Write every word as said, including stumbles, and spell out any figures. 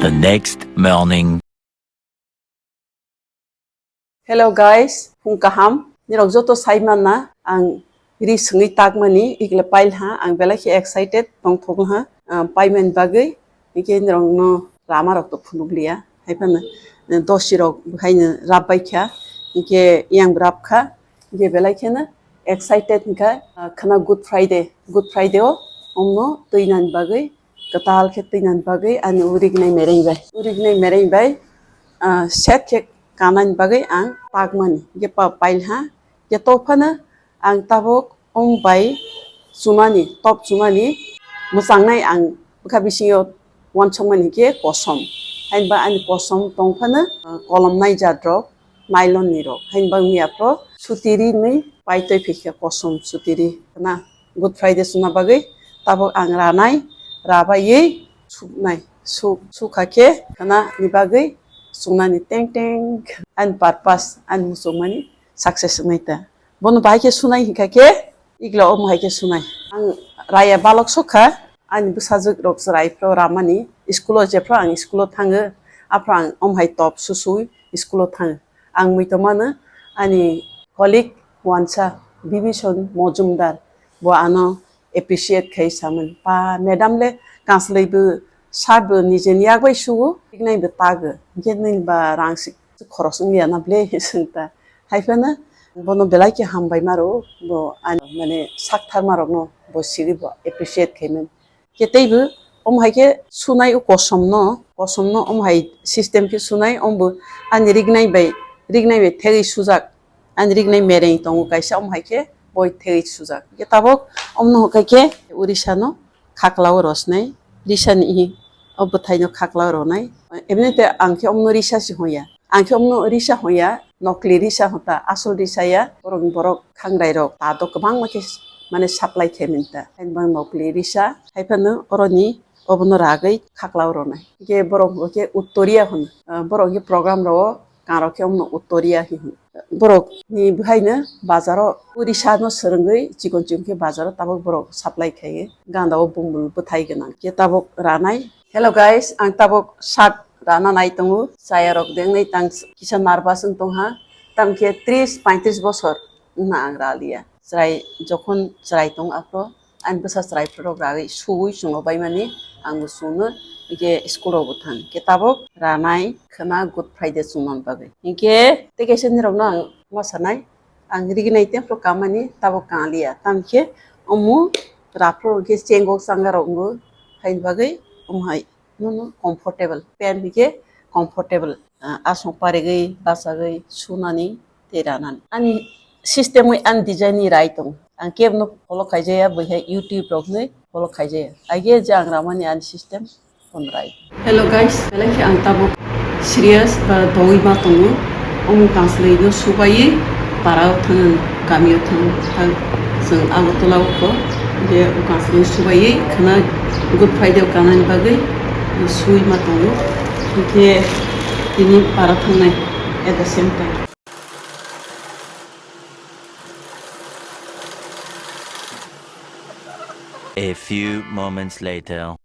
The next morning. Hello guys, phung kaham. Nirok joto sai manna ang ri swngwi takmani ikle pail ha, ang belai khe excited tong thok ha, ah, paimani bagwi. Hingke nirok no lama rok to phunuk liya, hai phano, eh, dosi rok hai no rap bai kha, hingke yang rap kha, hingke belai kheno excited hingkha, ah, khana Good Friday, Good Friday o omno twi nani bagwi, kwtal khe twi nani bagwi ani uri gnai mereng bai, uri gnai mereng bai, ah, set khe kanani bagwi ang pakmani, hingke pa pail ha, hingke to phano ang tabuk om bai chumani, top chumani mwchangnai ang bwkha bisingo uansukmani hingke kosom. Hainba ani kosom tong phano, ah, kolom nai jat rok, nylon ni rok. Hainba wngya pho sutiri nwi paitoi phikha kosom sutiri na Good Friday chuna bagwi tabuk ang ranai, rabaiwi suknai. Suk, sukha khe khana ni bagwi chungnani teng teng ani purpose ani muchungmani success wngnai ta. Bono bahai khe sunai hinkha khe, igla omo hai khe sunai. Ang raya balok sokha, ani bwsajwk rok chwrai phro ramani, school o jephru ang school o thango, aphru ang omo hai top susui school o thango. Ang mui tongmano ani colleague wansa Bibison Mojumdar, bo ano appreciate khai samani. Pa madam le kanslai bo shirt bo nijeni yak bai sugo, tiknai bo tago. Hinkhe nini ba rang si khoros wngya na ble swngta. Hai phano bono belai khe hambai maro, bo ani mane sak tharma rokno bo siri bo appreciate khaimani. Khe teibo omo hai khe sunai o kosom no, kosom no omo hai system khe sunai, omo bo ani rignai bai, rignai bai thegwi sujak, ani rignai mereng tongo kaisa, omo hai khe boi thegwi sujak. Khe tabok omo no hwnkhe khe Orissa no khaklao rosnai, Risa ni hi o bwthai no khaklao ronai. Emni te ang khe omo no Risa si hoya. Ang khe omno Risa hoya, nokli Risa hota, asol Risa ya, borok, borok khangrai rok ta do kwbangma khe mane supply khe minta. Haino nokli Risa, hai phano oroni obono ragwi khaklao ronai. Hingke borok hingke Uttoria hwn, ah, borok hingke program rok kangrok khe omno Uttoria hi hwn. Borok ni bwhaino bazaro Risa no swrwngwi chikon chikon khe bazaro tabok borok supply khaio. Ganda o bumbul bwthai gwnang khe tabok ranai. Hello guys, ang tabok shirt rana nai tongo, chaya rok dengnai tang kisa nervous wng tongha, tamkhe tris paitris bosor wngna ang raliya. Chwrai jokhon chwrai tong aphro ani bwsa chwrai phro rok ragwi suwi chwngno baimani ang bo chwngno hingke school rok bo thang. Hingke tabok ranai khwna Good Friday chwngna bagwi. Hingke tei kaisa nirokno ang ma sanai, ang rignai tei phro kamani tabok kangliya. Tamkhe omo raphro hingke chengok changa rok wngwi haini bagwi omo hai. Nono comfortable, pant hwnkhe comfortable, ah, aswk parigwi, bachagwi, sunani tei ranani. Ani system wi ani design ni rai tongo. Ang kebo no follow khaijaya, buihai YouTube rok ni follow khaijaya. Aige je ang ramani ani system, bono rai. Hello guys, belai khe ang tabuk serious ba dogwi ma tongo. Omo kanslwi no subaiwi para o thang, kami o thang, thang chwng Agartala o kho. Je o kanslwi subaiwi khwna Good Friday o kanani bagwi sui ma tongo. Hingkhe tini para thangnai at the same time. A few moments later.